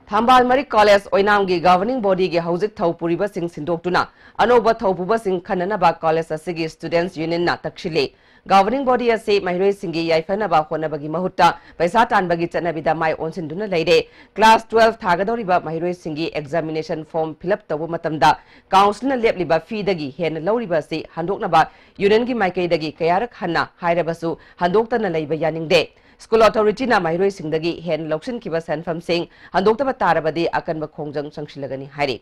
ꯊꯝꯕꯥꯜ ꯃꯔꯤꯛ ꯀꯣꯂꯦꯖ ꯑꯣꯏꯅꯥꯝꯒꯤ ꯒꯚꯔꯅꯤꯡ ꯕꯣꯗꯤꯒꯤ ꯍꯧꯖꯤꯛ ꯊꯧ ꯄꯨꯔꯤꯕꯁꯤꯡ ꯁꯤꯟꯗꯣꯛꯇꯨꯅ ꯑꯅꯧꯕ ꯊꯧ ꯄꯨꯕꯁꯤꯡ ꯈꯟꯅꯅꯕ ꯀꯣꯂꯦꯖ ꯑꯁꯤꯒꯤ ꯁ꯭ꯇꯨꯗꯦꯟꯠꯁ ꯌꯨꯅꯤꯌꯟꯅ ꯇꯛꯁꯤꯜꯂꯤ꯫ ꯒꯚꯔꯅꯤꯡ ꯕꯣꯗꯤ ꯑꯁꯤ ꯃꯍꯩꯔꯣꯏꯁꯤꯡꯒꯤ ꯌꯥꯏꯐꯅꯕ ꯍꯣꯠꯅꯕꯒꯤ ꯃꯍꯨꯠꯇ ꯄꯩꯁꯥ ꯇꯥꯟꯕꯒꯤ ꯆꯠꯅꯕꯤꯗ ꯃꯥꯏ ꯑꯣꯟꯁꯤꯟꯗꯨꯅ ꯂꯩꯔꯦ꯫ ꯀ꯭ꯂꯥꯁ ꯇꯨꯋꯦꯜꯐ ꯊꯥꯒꯗꯧꯔꯤꯕ ꯃꯍꯩꯔꯣꯏꯁꯤꯡꯒꯤ ꯑꯦꯛꯖꯥꯃꯤꯅꯦꯁꯟ ꯐꯣꯔꯝ ꯐꯤꯜ ꯑꯞ ꯇꯧꯕ ꯃꯇꯝꯗ ꯀꯥꯎꯟꯁꯤꯜꯅ ꯂꯦꯞꯂꯤꯕ ꯐꯤꯗꯒꯤ ꯍꯦꯟꯅ ꯂꯧꯔꯤꯕ ꯑꯁꯤ ꯍꯟꯗꯣꯛꯅꯕ ꯌꯨꯅꯤꯌꯟꯒꯤ ꯃꯥꯏꯀꯩꯗꯒꯤ ꯀꯌꯥꯔꯛ ꯍꯟꯅ ꯍꯥꯏꯔꯕꯁꯨ ꯍꯟꯗꯣꯛꯇꯅ ꯂꯩꯕ ꯌꯥꯅꯤꯡꯗꯦ꯫ ꯁ꯭ꯀꯨꯜ ꯑꯣꯊꯣꯔꯤꯇꯤꯅ ꯃꯍꯩꯔꯣꯏꯁꯤꯡꯗꯒꯤ ꯍꯦꯟꯅ ꯂꯧꯁꯤꯟꯈꯤꯕ ꯁꯦꯟꯐꯝꯁꯤꯡ ꯍꯟꯗꯣꯛꯇꯕ ꯇꯥꯔꯕꯗꯤ ꯑꯀꯟꯕ ꯈꯣꯡꯖꯪ ꯆꯪꯁꯤꯜꯂꯒꯅꯤ ꯍꯥꯏꯔꯤ꯫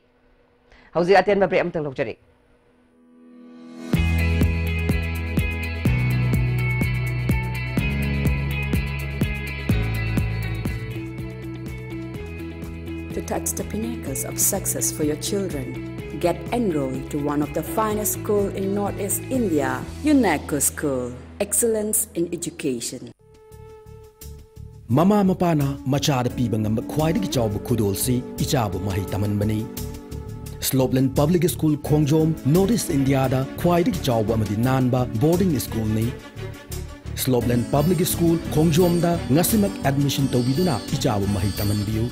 ꯍꯧꯖꯤꯛ ꯑꯇꯦꯟꯕ ꯕ꯭ꯔꯦꯛ ꯑꯃꯇꯪ ꯂꯧꯖꯔꯤ꯫ To touch the pinnacles of success for your children, get enrolled to one of the finest school in Northeast India, UNESCO School. Excellence in education. ꯃꯃꯥ ꯃꯄꯥꯅ ꯃꯆꯥꯗ ꯄꯤꯕ ꯉꯝꯕ ꯈ꯭ꯋꯥꯏꯗꯒꯤ ꯆꯥꯎꯕ ꯈꯨꯗꯣꯜꯁꯤ ꯏꯆꯥꯕꯨ ꯃꯍꯩ ꯇꯝꯍꯟꯕꯅꯤ꯫ ꯁ꯭ꯂꯣꯞꯂꯦꯟ ꯄꯕ꯭ꯂꯤꯛ ꯁ꯭ꯀꯨꯜ ꯈꯣꯡꯖꯣꯝ, ꯅꯣꯔꯠ ꯏꯁ꯭ꯠ ꯏꯟꯗꯤꯌꯥꯗ ꯈ꯭ꯋꯥꯏꯗꯒꯤ ꯆꯥꯎꯕ ꯑꯃꯗꯤ ꯅꯥꯟꯕ ꯕꯣꯔꯗꯤꯡ ꯁ꯭ꯀꯨꯜꯅꯤ꯫ ꯁ꯭ꯂꯣꯞꯂꯦꯟ ꯄꯕ꯭ꯂꯤꯛ ꯁ꯭ꯀꯨꯜ ꯈꯣꯡꯖꯣꯝꯗ ꯉꯁꯤꯃꯛ ꯑꯦꯗꯃꯤꯁꯟ ꯇꯧꯕꯤꯗꯨꯅ ꯏꯆꯥꯕꯨ ꯃꯍꯩ ꯇꯝꯍꯟꯕꯤꯌꯨ꯫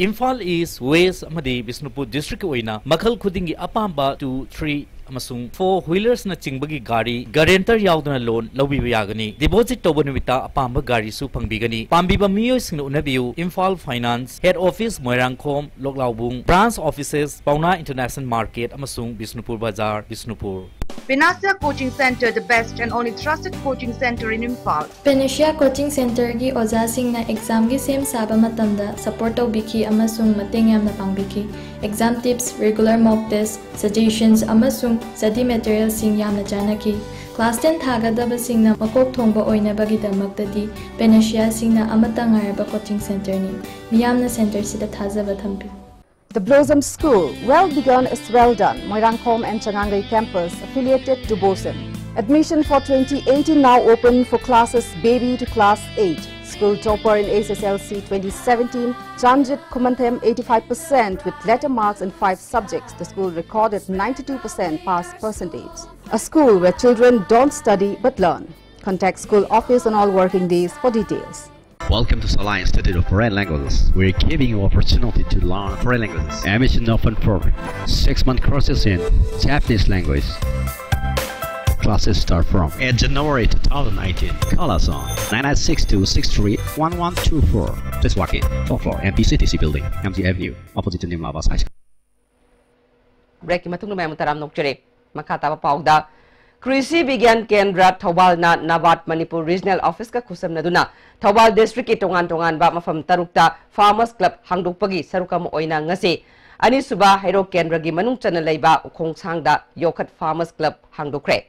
ꯏꯝꯐꯥꯜ ꯏꯁ꯭ꯠ, ꯋꯦꯁ꯭ꯠ ꯑꯃꯗꯤ ꯕꯤꯁꯅꯨꯄꯨꯔ ꯗꯤꯁꯇ꯭ꯔꯤꯛꯀꯤ ꯑꯣꯏꯅ ꯃꯈꯜ ꯈꯨꯗꯤꯡꯒꯤ ꯑꯄꯥꯝꯕ ꯇꯨ, ꯊ꯭ꯔꯤ ꯑꯃꯁꯨꯡ ꯐꯣꯔ ꯋꯤꯂꯔꯁꯅꯆꯤꯡꯕꯒꯤ ꯒꯥꯔꯤ ꯒꯥꯔꯦꯟꯇꯔ ꯌꯥꯎꯗꯅ ꯂꯣꯟ ꯂꯧꯕꯤꯕ ꯌꯥꯒꯅꯤ꯫ ꯗꯤꯄꯣꯖꯤꯠ ꯇꯧꯕ ꯅꯨꯃꯤꯠꯇ ꯑꯄꯥꯝꯕ ꯒꯥꯔꯤꯁꯨ ꯐꯪꯕꯤꯒꯅꯤ꯫ ꯄꯥꯝꯕꯤꯕ ꯃꯤꯑꯣꯏꯁꯤꯡꯅ ꯎꯅꯕꯤꯌꯨ, Imphal finance, head office Moirangkhom, Loklaobung, branch offices ꯄꯥꯎꯅꯥ ꯏꯟꯇꯔꯅꯦꯁꯅꯦꯜ ꯃꯥꯔꯀꯦꯠ ꯑꯃꯁꯨꯡ ꯕꯤꯁꯅꯨꯄꯨꯔ ꯕꯖꯥꯔ, Bishnupur. Panacea Coaching Centre, the best and only trusted coaching centre in Imphal. Panacea coaching ꯁꯦꯟꯇꯔꯒꯤ ꯑꯣꯖꯥꯁꯤꯡꯅ ꯑꯦꯛꯖꯥꯝꯒꯤ ꯁꯦꯝ ꯁꯥꯕ ꯃꯇꯝꯗ ꯁꯄꯣꯔꯠ ꯇꯧꯕꯤꯈꯤ ꯑꯃꯁꯨꯡ ꯃꯇꯦꯡ ꯌꯥꯝꯅ ꯄꯥꯡꯕꯤꯈꯤ꯫ ꯑꯦꯛꯖꯥꯝ ꯇꯤꯞꯁ, ꯔꯤꯒꯨꯂꯔ ꯃꯣꯛ ꯇꯦꯁ꯭ꯠ, ꯁꯖꯦꯁꯟꯁ ꯑꯃꯁꯨꯡ ꯁ꯭ꯇꯗꯤ ꯃꯦꯇꯔꯤꯌꯦꯜꯁꯤꯡ ꯌꯥꯝꯅ ꯆꯥꯟꯅꯈꯤ꯫ ꯀ꯭ꯂꯥꯁ ꯇꯦꯟ ꯊꯥꯒꯗꯕꯁꯤꯡꯅ ꯃꯀꯣꯛ ꯊꯣꯡꯕ ꯑꯣꯏꯅꯕꯒꯤꯗꯃꯛꯇꯗꯤ ꯄꯦꯅꯦꯁꯤꯌꯥꯁꯤꯡꯅ ꯑꯃꯠꯇ ꯉꯥꯏꯔꯕ ꯀꯣꯆꯤꯡ ꯁꯦꯟꯇꯔꯅꯤ꯫ ꯃꯤꯌꯥꯝꯅ ꯁꯦꯟꯇꯔꯁꯤꯗ ꯊꯥꯖꯕ ꯊꯝꯕꯤꯌꯨ꯫ The Blossom School, well begun is well done. Moirangkhom and Changangai campus, affiliated to BOSEM. Admission for twenty eighteen now open for classes baby to class eight. School topper in H S L C twenty seventeen, Chanjit Khumanthem, eighty-five percent with letter marks in five subjects. The school recorded ninety-two percent pass percentage. A school where children don't study but learn. Contact school office on all working days for details. Welcome to Salai Institute of Foreign Languages. We're giving you opportunity to learn foreign languages. Admission open for six-month courses in Japanese language. Classes start from eighth January two thousand nineteen. Call us on nine nine six two six three one one two four. Please walk in. Four four M P C T C Building, M G Avenue, opposite to New Mavas High School. Break ꯀꯤ ꯃꯇꯨꯡꯗ ꯃꯌꯥꯝ ꯇꯔꯥꯝꯅ ꯑꯣꯛꯆꯔꯤ꯫ ꯃꯈꯥ ꯇꯥꯕ ꯄꯥꯎꯗ, ꯀ꯭ꯔꯤꯁꯤ ꯕꯤꯒ꯭ꯌꯥꯟ ꯀꯦꯟꯗ꯭ꯔ ꯊꯧꯕꯥꯜꯅ NABARD Manipur regional ꯑꯣꯐꯤꯁꯀ ꯈꯨꯠꯁꯝꯅꯗꯨꯅ Thoubal ꯗꯤꯁꯇ꯭ꯔꯤꯛꯀꯤ ꯇꯣꯉꯥꯟ ꯇꯣꯉꯥꯟꯕ ꯃꯐꯝ ꯇꯔꯨꯛꯇ ꯐꯥꯔꯃꯔꯁ ꯀ꯭ꯂꯕ ꯍꯥꯡꯗꯣꯛꯄꯒꯤ ꯁꯔꯨꯛ ꯑꯃ ꯑꯣꯏꯅ ꯉꯁꯤ ꯑꯅꯤꯁꯨꯕ ꯍꯩꯔꯣꯛ ꯀꯦꯟꯗ꯭ꯔꯒꯤ ꯃꯅꯨꯡ ꯆꯟꯅ ꯂꯩꯕ ꯎꯈꯣꯡꯁꯥꯡꯗ ꯌꯣꯈꯠ ꯐꯥꯔꯃꯔꯁ ꯀ꯭ꯂꯕ ꯍꯥꯡꯗꯣꯛꯈ꯭ꯔꯦ꯫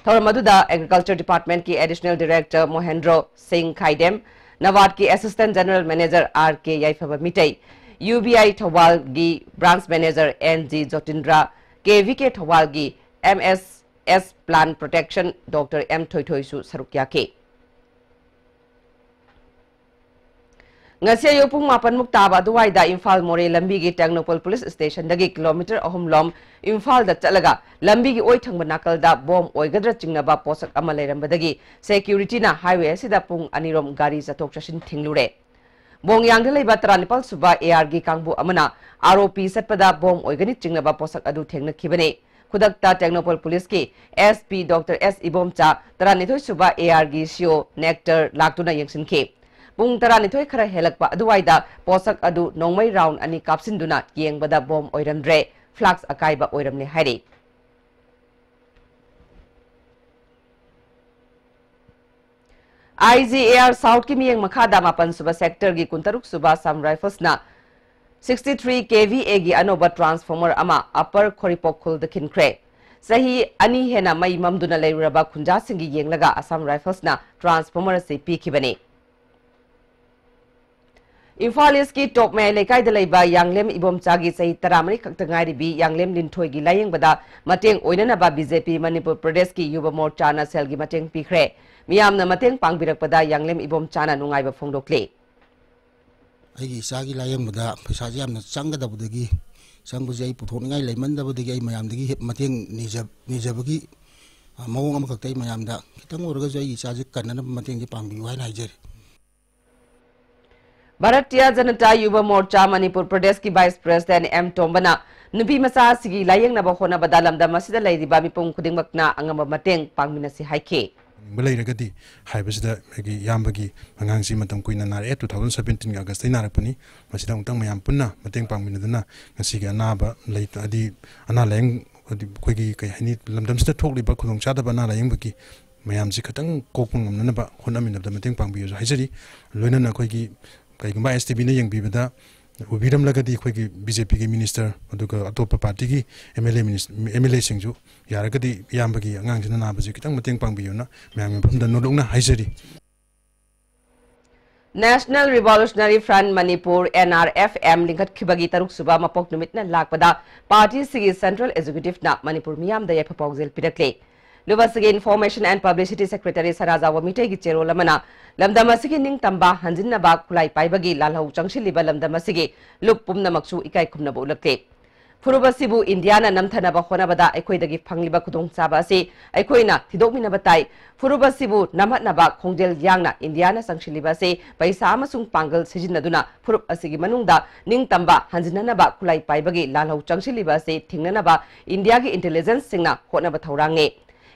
ꯊꯧꯔꯝ ꯑꯗꯨꯗ ꯑꯦꯒ꯭ꯔꯤꯀꯜꯆꯔ ꯗꯤꯄꯥꯔꯠꯃꯦꯟꯠꯀꯤ ꯑꯦꯗꯤꯁꯅꯦꯜ ꯗꯤꯔꯦꯛꯇꯔ ꯃꯣꯍꯦꯟꯗ꯭ꯔꯣ ꯁꯤꯡ ꯈꯥꯏꯗꯦꯝ, ꯅꯕꯥꯔꯗꯀꯤ assistant general manager R K Yaiphaba Meitei, U B I ꯊꯧꯕꯥꯜꯒꯤ branch manager N G Jotindra, K V K ꯊꯧꯕꯥꯜꯒꯤ M S S plant protection doctor M ꯊꯣꯏꯊꯣꯏꯁꯨ ꯁꯔꯨꯛ ꯌꯥꯈꯤ꯫ ꯉꯁꯤ ꯑꯌꯨꯛ ꯄꯨꯡ ꯃꯥꯄꯟ ꯃꯨꯛ ꯇꯥꯕ ꯑꯗꯨꯋꯥꯏꯗ ꯏꯝꯐꯥꯜ ꯃꯣꯔꯦ ꯂꯝꯕꯤꯒꯤ ꯇꯦꯡꯅꯧꯄꯜ ꯄꯨꯂꯤꯁ ꯁ꯭ꯇꯦꯁꯟꯗꯒꯤ ꯀꯤꯂꯣꯃꯤꯇꯔ ꯑꯍꯨꯝ ꯂꯣꯝ ꯏꯝꯐꯥꯜꯗ ꯆꯠꯂꯒ ꯂꯝꯕꯤꯒꯤ ꯑꯣꯏ ꯊꯪꯕ ꯅꯥꯀꯜꯗ ꯕꯣꯝ ꯑꯣꯏꯒꯗ꯭ꯔꯥ ꯆꯤꯡꯅꯕ ꯄꯣꯠꯁꯛ ꯑꯃ ꯂꯩꯔꯝꯕꯗꯒꯤ ꯁꯦꯀ꯭ꯌꯨꯔꯤꯇꯤꯅ ꯍꯥꯏꯋꯦ ꯑꯁꯤꯗ ꯄꯨꯡ ꯑꯅꯤꯔꯣꯝ ꯒꯥꯔꯤ ꯆꯠꯊꯣꯛ ꯆꯠꯁꯤꯟ ꯊꯤꯡꯂꯨꯔꯦ꯫ ꯕꯣꯡꯌꯥꯡꯗ ꯂꯩꯕ ꯇꯔꯥꯅꯤꯄꯥꯜ ꯁꯨꯕ ꯑꯦ ꯑꯥꯔꯒꯤ ꯀꯥꯡꯕꯨ ꯑꯃꯅ ꯑꯥꯔ ꯑꯣ ꯄꯤ ꯆꯠꯄꯗ ꯕꯣꯝ ꯑꯣꯏꯒꯅꯤ ꯆꯤꯡꯅꯕ ꯄꯣꯠꯁꯛ ꯑꯗꯨ ꯊꯦꯡꯅꯈꯤꯕꯅꯤ꯫ ꯈꯨꯗꯛꯇ ꯇꯦꯡꯅꯧꯄꯜ ꯄꯨꯂꯤꯁꯀꯤ ꯑꯦꯁ ꯄꯤ ꯗꯣꯛꯇꯔ ꯑꯦꯁ ꯏꯕꯣꯝꯆꯥ, ꯇꯔꯥꯅꯤꯊꯣꯏ ꯁꯨꯕ ꯑꯦ ꯑꯥꯔꯒꯤ ꯁꯤ ꯑꯣ ꯅꯦꯛꯇꯔ ꯂꯥꯛꯇꯨꯅ ꯌꯦꯡꯁꯤꯟꯈꯤ꯫ ꯄꯨꯡ ꯇꯔꯥꯅꯤꯊꯣꯏ ꯈꯔ ꯍꯦꯜꯂꯛꯄ ꯑꯗꯨꯋꯥꯏꯗ ꯄꯣꯠꯁꯛ ꯑꯗꯨ ꯅꯣꯡꯃꯩ ꯔꯥꯎꯟ ꯑꯅꯤ ꯀꯥꯞꯁꯤꯟꯗꯨꯅ ꯌꯦꯡꯕꯗ ꯕꯣꯝ ꯑꯣꯏꯔꯝꯗ꯭ꯔꯦ, ꯐ꯭ꯂꯥꯛꯁ ꯑꯀꯥꯏꯕ ꯑꯣꯏꯔꯝꯂꯦ ꯍꯥꯏꯔꯤ꯫ ꯑꯥꯏ ꯖꯤ ꯑꯦ ꯑꯥꯔ ꯁꯥꯎꯠꯀꯤ ꯃꯤꯠꯌꯦꯡ ꯃꯈꯥꯗ ꯃꯥꯄꯟ ꯁꯨꯕ ꯁꯦꯛꯇꯔꯒꯤ ꯀꯨꯟꯇꯔꯨꯛ ꯁꯨꯕ ꯑꯁꯥꯝ ꯔꯥꯏꯐꯜꯁꯅ ꯁꯤꯛꯁꯇꯤ ꯊ꯭ꯔꯤ ꯀꯦ ꯚꯤ ꯑꯦꯒꯤ ꯑꯅꯧꯕ ꯇ꯭ꯔꯥꯟꯁꯐꯣꯔꯃꯔ ꯑꯃ ꯑꯄꯔ ꯈꯣꯔꯤꯄꯣꯛ ꯈꯨꯜꯗ ꯈꯤꯟꯈ꯭ꯔꯦ꯫ ꯆꯍꯤ ꯑꯅꯤ ꯍꯦꯟꯅ ꯃꯩ ꯃꯝꯗꯨꯅ ꯂꯩꯔꯨꯔꯕ ꯈꯨꯟꯖꯥꯁꯤꯡꯒꯤ ꯌꯦꯡꯂꯒ ꯑꯁꯥꯝ ꯔꯥꯏꯐꯜꯁꯅ ꯇ꯭ꯔꯥꯟꯁꯐꯣꯔꯃꯔ ꯑꯁꯤ ꯄꯤꯈꯤꯕꯅꯤ꯫ ꯏꯝꯐꯥꯜ ꯏꯁꯀꯤ ꯇꯣꯞ ꯃꯌꯥꯏ ꯂꯩꯀꯥꯏꯗ ꯂꯩꯕ ꯌꯥꯡꯂꯦꯝ ꯏꯕꯣꯝꯆꯥꯒꯤ ꯆꯍꯤ ꯇꯔꯥꯃꯔꯤ ꯈꯛꯇ ꯉꯥꯏꯔꯤꯕꯤ ꯌꯥꯡꯂꯦꯝ ꯂꯤꯟꯊꯣꯏꯒꯤ ꯂꯥꯌꯦꯡꯕꯗ ꯃꯇꯦꯡ ꯑꯣꯏꯅꯅꯕ ꯕꯤ ꯖꯦ ꯄꯤ ꯃꯅꯤꯄꯨꯔ ꯄ꯭ꯔꯗꯦꯁꯀꯤ ꯌꯨꯕ ꯃꯣꯔꯆꯥꯅ ꯁꯦꯜꯒꯤ ꯃꯇꯦꯡ ꯄꯤꯈ꯭ꯔꯦ꯫ ꯃꯤꯌꯥꯝꯅ ꯃꯇꯦꯡ ꯄꯥꯡꯕꯤꯔꯛꯄꯗ ꯌꯥꯡꯂꯦꯝ ꯏꯕꯣꯝꯆꯥꯅ ꯅꯨꯡꯉꯥꯏꯕ ꯐꯣꯡꯗꯣꯛꯂꯤ꯫ ꯑꯩꯒꯤ ꯏꯆꯥꯒꯤ ꯂꯥꯏꯌꯦꯡꯕꯗ ꯄꯩꯁꯥꯁꯦ ꯌꯥꯝꯅ ꯆꯪꯒꯗꯕꯗꯒꯤ, ꯆꯪꯕꯁꯦ ꯑꯩ ꯄꯨꯊꯣꯛꯅꯤꯡꯉꯥꯏ ꯂꯩꯃꯟꯗꯕꯗꯒꯤ ꯑꯩ ꯃꯌꯥꯝꯗꯒꯤ ꯍꯦꯛ ꯃꯇꯦꯡ ꯅꯤꯖ-, ꯅꯤꯖꯕꯒꯤ, ꯑ, ꯃꯑꯣꯡ ꯑꯃꯈꯛꯇ ꯑꯩ ꯃꯌꯥꯝꯗ ꯈꯤꯇꯪ ꯑꯣꯏꯔꯒꯁꯨ ꯑꯩꯒꯤ ꯏꯆꯥꯁꯦ ꯀꯟꯅꯅꯕ ꯃꯇꯦꯡꯁꯦ ꯄꯥꯡꯕꯤꯌꯨ ꯍꯥꯏꯅ ꯍꯥꯏꯖꯔꯤ꯫ ꯚꯥꯔꯠꯇꯤꯌꯥ ꯖꯅꯇꯥ ꯌꯨꯕ ꯃꯣꯔꯆꯥ ꯃꯅꯤꯄꯨꯔ ꯄ꯭ꯔꯗꯦꯁꯀꯤ ꯚꯥꯏꯁ ꯄ꯭ꯔꯦꯁꯤꯗꯦꯟ ꯑꯦꯝ ꯇꯣꯝꯕꯅ ꯅꯨꯄꯤ ꯃꯆꯥ ꯑꯁꯤꯒꯤ ꯂꯥꯌꯦꯡꯅꯕ ꯍꯣꯠꯅꯕꯗ ꯂꯝꯗꯝ ꯑꯁꯤꯗ ꯂꯩꯔꯤꯕ ꯃꯤꯄꯨꯝ ꯈꯨꯗꯤꯡꯃꯛꯅ ꯑꯉꯝꯕ ꯃꯇꯦꯡ ꯄꯥꯡꯃꯤꯟꯅꯁꯤ ꯍꯥꯏꯈꯤ꯫ ꯅꯤꯡꯕ ꯂꯩꯔꯒꯗꯤ ꯍꯥꯏꯕꯁꯤꯗ ꯑꯩꯒꯤ ꯏꯌꯥꯝꯕꯒꯤ ꯑꯉꯥꯡꯁꯤ ꯃꯇꯝ ꯀꯨꯏꯅ ꯅꯥꯔꯛꯑꯦ, two thousand seventeen ꯒꯤ August ꯇꯩ ꯅꯥꯔꯛꯄꯅꯤ꯫ ꯃꯁꯤꯗ ꯑꯃꯨꯛꯇꯪ ꯃꯌꯥꯝ ꯄꯨꯟꯅ ꯃꯇꯦꯡ ꯄꯥꯡꯃꯤꯟꯅꯗꯨꯅ ꯉꯁꯤꯒꯤ ꯑꯅꯥꯕ ꯂꯩ-, ꯍꯥꯏꯗꯤ ꯑꯅꯥ ꯂꯥꯌꯦꯡ, ꯍꯥꯏꯗꯤ ꯑꯩꯈꯣꯏꯒꯤ ꯀꯩ ꯍꯥꯏꯅꯤ, ꯂꯝꯗꯝꯁꯤꯗ ꯊꯣꯛꯂꯤꯕ ꯈꯨꯗꯣꯡꯆꯥꯗꯕ ꯑꯅꯥ ꯂꯥꯌꯦꯡꯕꯒꯤ ꯃꯌꯥꯝꯁꯤ ꯈꯤꯇꯪ ꯀꯣꯛꯄ ꯉꯝꯅꯅꯕ ꯍꯣꯠꯅꯃꯤꯟꯅꯕꯗ ꯃꯇꯦꯡ ꯄꯥꯡꯕꯤꯌꯨꯁꯨ ꯍꯥꯏꯖꯔꯤ꯫ ꯂꯣꯏꯅꯅ ꯑꯩꯈꯣꯏꯒꯤ ꯀꯩꯒꯨꯝꯕ S T V ꯅ ꯌꯦꯡꯕꯤꯕꯗ ꯎꯕꯤꯔꯝꯂꯒꯗꯤ ꯑꯩꯈꯣꯏꯒꯤ B J P ꯒꯤ minister ꯑꯗꯨꯒ ꯑꯇꯣꯞꯄ party ꯒꯤ M L A minis-, M L A ꯁꯤꯡꯁꯨ ꯌꯥꯔꯒꯗꯤ ꯏꯌꯥꯝꯕꯒꯤ ꯑꯉꯥꯡꯁꯤꯅ ꯅꯥꯕꯁꯦ ꯈꯤꯇꯪ ꯃꯇꯦꯡ ꯄꯥꯡꯕꯤꯌꯨꯅ ꯃꯌꯥꯝꯒꯤ ꯃꯐꯝꯗ ꯅꯣꯂꯨꯛꯅ ꯍꯥꯏꯖꯔꯤ꯫ National Revolutionary Front Manipur, N R F M, ꯂꯤꯡꯈꯠꯈꯤꯕꯒꯤ ꯇꯔꯨꯛꯁꯨꯕ ꯃꯄꯣꯛ ꯅꯨꯃꯤꯠꯅ ꯂꯥꯛꯄꯗ ꯄꯥꯔꯇꯤꯁꯤꯒꯤ Central Executive ꯅ ꯃꯅꯤꯄꯨꯔ ꯃꯤꯌꯥꯝꯗ ꯌꯥꯏꯐ ꯄꯥꯎꯖꯦꯜ ꯄꯤꯔꯛꯂꯦ꯫ ꯂꯨꯞ ꯑꯁꯤꯒꯤ Information and Publicity Secretary ꯁꯅꯥꯖꯥꯎꯕ ꯃꯤꯇꯩꯒꯤ ꯆꯦꯔꯣꯜ ꯑꯃꯅ ꯂꯝꯗꯝ ꯑꯁꯤꯒꯤ ꯅꯤꯡꯇꯝꯕ ꯍꯟꯖꯤꯟꯅꯕ ꯈꯨꯠꯂꯥꯏ ꯄꯥꯏꯕꯒꯤ ꯂꯥꯜꯍꯧ ꯆꯪꯁꯤꯜꯂꯤꯕ ꯂꯝꯗꯝ ꯑꯁꯤꯒꯤ ꯂꯨꯞ ꯄꯨꯝꯅꯃꯛꯁꯨ ꯏꯀꯥꯏ ꯈꯨꯝꯅꯕ ꯎꯠꯂꯛꯂꯦ꯫ ꯐꯨꯔꯨꯞ ꯑꯁꯤꯕꯨ ꯏꯟꯗꯤꯌꯥꯅ ꯅꯝꯊꯅꯕ ꯍꯣꯠꯅꯕꯗ ꯑꯩꯈꯣꯏꯗꯒꯤ ꯐꯪꯂꯤꯕ ꯈꯨꯗꯣꯡꯆꯥꯕ ꯑꯁꯤ ꯑꯩꯈꯣꯏꯅ ꯊꯤꯗꯣꯛꯃꯤꯟꯅꯕ ꯇꯥꯏ꯫ ꯐꯨꯔꯨꯞ ꯑꯁꯤꯕꯨ ꯅꯝꯍꯠꯅꯕ ꯈꯣꯡꯖꯦꯜ ꯌꯥꯡꯅ ꯏꯟꯗꯤꯌꯥꯅ ꯆꯪꯁꯤꯜꯂꯤꯕ ꯑꯁꯤ ꯄꯩꯁꯥ ꯑꯃꯁꯨꯡ ꯄꯥꯡꯒꯜ ꯁꯤꯖꯤꯟꯅꯗꯨꯅ ꯐꯨꯔꯨꯞ ꯑꯁꯤꯒꯤ ꯃꯅꯨꯡꯗ ꯅꯤꯡꯇꯝꯕ ꯍꯟꯖꯤꯟꯅꯅꯕ ꯈꯨꯠꯂꯥꯏ ꯄꯥꯏꯕꯒꯤ ꯂꯥꯜꯍꯧ ꯆꯪꯁꯤꯜꯂꯤꯕ ꯑꯁꯤ ꯊꯤꯡꯅꯅꯕ ꯏꯟꯗꯤꯌꯥꯒꯤ intelligence ꯁꯤꯡꯅ ꯍꯣꯠꯅꯕ ꯊꯧꯔꯥꯡꯅꯤ꯫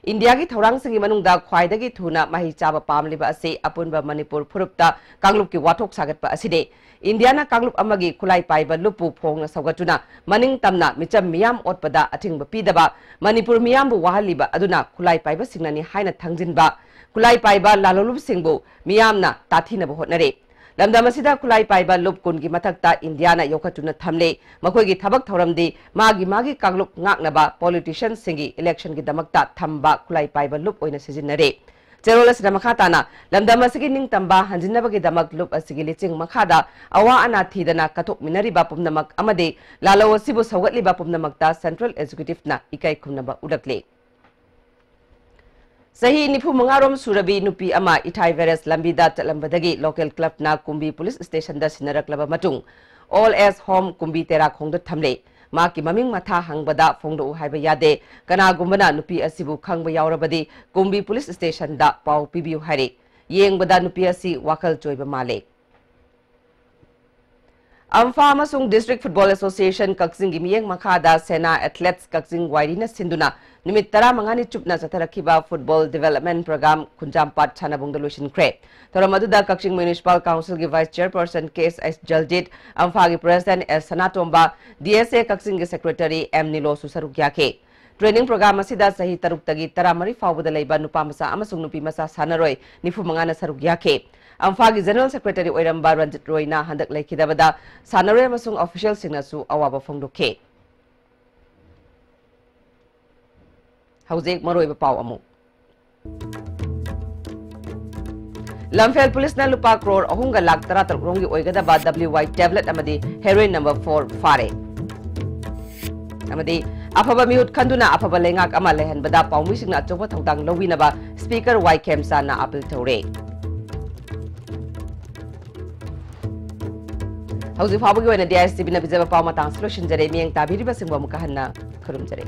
ꯏꯟꯗꯤꯌꯥꯒꯤ ꯊꯧꯔꯥꯡꯁꯤꯡꯒꯤ ꯃꯅꯨꯡꯗ ꯈ꯭ꯋꯥꯏꯗꯒꯤ ꯊꯨꯅ ꯃꯍꯩ ꯆꯥꯕ ꯄꯥꯝꯂꯤꯕ ꯑꯁꯤ ꯑꯄꯨꯟꯕ ꯃꯅꯤꯄꯨꯔ ꯐꯨꯔꯨꯞꯇ ꯀꯥꯡꯂꯨꯞꯀꯤ ꯋꯥꯊꯣꯛ ꯁꯥꯒꯠꯄ ꯑꯁꯤꯅꯤ꯫ ꯏꯟꯗꯤꯌꯥꯅ ꯀꯥꯡꯂꯨꯞ ꯑꯃꯒꯤ ꯈꯨꯠꯂꯥꯏ ꯄꯥꯏꯕ ꯂꯨꯞꯄꯨ ꯐꯣꯡꯅ ꯁꯧꯒꯠꯇꯨꯅ ꯃꯅꯤꯡ ꯇꯝꯅ ꯃꯤꯆꯝ ꯃꯤꯌꯥꯝ ꯑꯣꯠꯄꯗ ꯑꯊꯤꯡꯕ ꯄꯤꯗꯕ, ꯃꯅꯤꯄꯨꯔ ꯃꯤꯌꯥꯝꯕꯨ ꯋꯥꯍꯜꯂꯤꯕ ꯑꯗꯨꯅ ꯈꯨꯠꯂꯥꯏ ꯄꯥꯏꯕꯁꯤꯡꯅꯅꯤ ꯍꯥꯏꯅ ꯊꯪꯖꯤꯟꯕ, ꯈꯨꯠꯂꯥꯏ ꯄꯥꯏꯕ ꯂꯥꯜꯍꯧꯂꯨꯞꯁꯤꯡꯕꯨ ꯃꯤꯌꯥꯝꯅ ꯇꯥꯊꯤꯅꯕ ꯍꯣꯠꯅꯔꯤ꯫ ꯂꯝꯗꯝ ꯑꯁꯤꯗ ꯈꯨꯠꯂꯥꯏ ꯄꯥꯏꯕ ꯂꯨꯞ ꯀꯨꯟꯒꯤ ꯃꯊꯛꯇ ꯏꯟꯗꯤꯌꯥꯅ ꯌꯣꯛꯈꯠꯇꯨꯅ ꯊꯝꯂꯦ꯫ ꯃꯈꯣꯏꯒꯤ ꯊꯕꯛ ꯊꯧꯔꯝꯗꯤ ꯃꯥꯒꯤ ꯃꯥꯒꯤ ꯀꯥꯡꯂꯨꯞ ꯉꯥꯛꯅꯕ politician ꯁꯤꯡꯒꯤ election ꯒꯤꯗꯃꯛꯇ ꯊꯝꯕ ꯈꯨꯠꯂꯥꯏ ꯄꯥꯏꯕ ꯂꯨꯞ ꯑꯣꯏꯅ ꯁꯤꯖꯤꯟꯅꯔꯦ꯫ ꯆꯦꯔꯣꯜ ꯑꯁꯤꯗ ꯃꯈꯥ ꯇꯥꯅ ꯂꯝꯗꯝ ꯑꯁꯤꯒꯤ ꯅꯤꯡꯇꯝꯕ ꯍꯟꯖꯤꯟꯅꯕꯒꯤꯗꯃꯛ ꯂꯨꯞ ꯑꯁꯤꯒꯤ ꯂꯤꯆꯤꯡ ꯃꯈꯥꯗ ꯑꯋꯥ ꯑꯅꯥ ꯊꯤꯗꯅ ꯀꯠꯊꯣꯛꯃꯤꯟꯅꯔꯤꯕ ꯄꯨꯝꯅꯃꯛ ꯑꯃꯗꯤ ꯂꯥꯜꯍꯧ ꯑꯁꯤꯕꯨ ꯁꯧꯒꯠꯂꯤꯕ ꯄꯨꯝꯅꯃꯛꯇ Central Executive ꯅ ꯏꯀꯥꯏ ꯈꯨꯝꯅꯕ ꯎꯠꯂꯛꯂꯦ꯫ ꯆꯍꯤ ꯅꯤꯐꯨ ꯃꯉꯥ ꯔꯣꯝ ꯁꯨꯔꯕꯤ ꯅꯨꯄꯤ ꯑꯃ ꯏꯊꯥꯏ ꯚꯦꯔꯦꯁ ꯂꯝꯕꯤꯗ ꯆꯠꯂꯝꯕꯗꯒꯤ ꯂꯣꯀꯦꯜ ꯀ꯭ꯂꯕꯅ ꯀꯨꯝꯕꯤ ꯄꯨꯂꯤꯁ ꯁ꯭ꯇꯦꯁꯟꯗ ꯁꯤꯟꯅꯔꯛꯂꯕ ꯃꯇꯨꯡ, ꯑꯣꯜ ꯑꯦꯖ ꯍꯣꯝ ꯀꯨꯝꯕꯤ ꯇꯦꯔꯥꯈꯣꯡꯗ ꯊꯝꯂꯦ꯫ ꯃꯍꯥꯛꯀꯤ ꯃꯃꯤꯡ ꯃꯊꯥ ꯍꯪꯕꯗ ꯐꯣꯡꯗꯣꯛꯎ ꯍꯥꯏꯕ ꯌꯥꯗꯦ꯫ ꯀꯅꯥꯒꯨꯝꯕꯅ ꯅꯨꯄꯤ ꯑꯁꯤꯕꯨ ꯈꯪꯕ ꯌꯥꯎꯔꯕꯗꯤ ꯀꯨꯝꯕꯤ ꯄꯨꯂꯤꯁ ꯁ꯭ꯇꯦꯁꯟꯗ ꯄꯥꯎ ꯄꯤꯕꯤꯌꯨ ꯍꯥꯏꯔꯤ꯫ ꯌꯦꯡꯕꯗ ꯅꯨꯄꯤ ꯑꯁꯤ ꯋꯥꯈꯜ ꯆꯣꯏꯕ ꯃꯥꯜꯂꯦ꯫ ꯑꯝꯐꯥ ꯑꯃꯁꯨꯡ District Football Association ꯀꯛꯆꯤꯡꯒꯤ ꯃꯤꯠꯌꯦꯡ ꯃꯈꯥꯗ ꯁꯦꯅꯥ Athletes ꯀꯛꯆꯤꯡ ꯋꯥꯏꯔꯤꯅ ꯁꯤꯟꯗꯨꯅ ꯅꯨꯃꯤꯠ ꯇꯔꯥꯃꯉꯥꯅꯤ ꯆꯨꯞꯅ ꯆꯠꯊꯔꯛꯈꯤꯕ Football Development Program ꯈꯨꯟꯖꯥꯝꯄꯥꯠ ꯁꯥꯟꯅꯕꯨꯡꯗ ꯂꯣꯏꯁꯤꯟꯈ꯭ꯔꯦ꯫ ꯊꯧꯔꯝ ꯑꯗꯨꯗ ꯀꯛꯆꯤꯡ Municipal Councilꯒꯤ Vice Chairperson ꯀꯦ ꯑꯦꯁ ꯑꯩꯆ ꯖꯜꯖꯤꯠ, ꯑꯝꯐꯥꯒꯤ President ꯑꯦꯁ ꯁꯅꯥꯇꯣꯝꯕ, ꯗꯤ ꯑꯦꯁ ꯑꯦ ꯀꯛꯆꯤꯡꯒꯤ Secretary ꯑꯦꯝ ꯅꯤꯂꯣꯁꯨ ꯁꯔꯨꯛ ꯌꯥꯈꯤ꯫ Training program ꯑꯁꯤꯗ ꯆꯍꯤ ꯇꯔꯨꯛꯇꯒꯤ ꯇꯔꯥꯃꯔꯤ ꯐꯥꯎꯕꯗ ꯂꯩꯕ ꯅꯨꯄꯥ ꯃꯆꯥ ꯑꯃꯁꯨꯡ ꯅꯨꯄꯤ ꯃꯆꯥ ꯁꯥꯟꯅꯔꯣꯏ ꯅꯤꯐꯨ ꯃꯉꯥꯅ ꯁꯔꯨꯛ ꯌꯥꯈꯤ꯫ ꯑꯝꯐꯥꯒꯤ General Secretary ꯑꯣꯏꯔꯝꯕ ꯔꯟꯖꯤꯠ ꯔꯣꯏꯅ ꯍꯟꯗꯛ ꯂꯩꯈꯤꯗꯕꯗ ꯁꯥꯟꯅꯔꯣꯏ ꯑꯃꯁꯨꯡ officialꯁꯤꯡꯅꯁꯨ ꯑꯋꯥꯕ ꯐꯣꯡꯗꯣꯛꯈꯤ꯫ ꯍꯧꯖꯤꯛ ꯃꯔꯨꯑꯣꯏꯕ ꯄꯥꯎ ꯑꯃꯨꯛ꯫ ꯂꯝꯐꯦꯜ ꯄꯨꯂꯤꯁꯅ ꯂꯨꯄꯥ ꯀ꯭ꯔꯣꯔ ꯑꯍꯨꯝꯒ ꯂꯥꯈ ꯇꯔꯥꯇꯔꯨꯛ ꯔꯣꯝꯒꯤ ꯑꯣꯏꯒꯗꯕ W Y tablet ꯑꯃꯗꯤ heroin number four ꯐꯥꯔꯦ꯫ ꯑꯃꯗꯤ ꯑꯐꯕ ꯃꯤꯍꯨꯠ ꯈꯟꯗꯨꯅ ꯑꯐꯕ ꯂꯩꯉꯥꯛ ꯑꯃ ꯂꯩꯍꯟꯕꯗ ꯄꯥꯎꯃꯤꯁꯤꯡꯅ ꯑꯆꯧꯕ ꯊꯧꯗꯥꯡ ꯂꯧꯕꯤꯅꯕ Speaker ꯋꯥꯏ ꯈꯦꯝꯆꯥꯟꯅ appeal ꯇꯧꯔꯦ꯫ ꯍꯧꯖꯤꯛ ꯐꯥꯎꯕꯒꯤ ꯑꯣꯏꯅꯗꯤ I S T Vꯅ ꯄꯤꯖꯕ ꯄꯥꯎ ꯃꯇꯥꯡꯁꯤ ꯂꯣꯏꯁꯤꯟꯖꯔꯦ꯫ ꯃꯤꯠꯌꯦꯡ ꯇꯥꯕꯤꯔꯤꯕꯁꯤꯡꯕꯨ ꯑꯃꯨꯛꯀ ꯍꯟꯅ ꯈꯨꯔꯨꯝꯖꯔꯤ꯫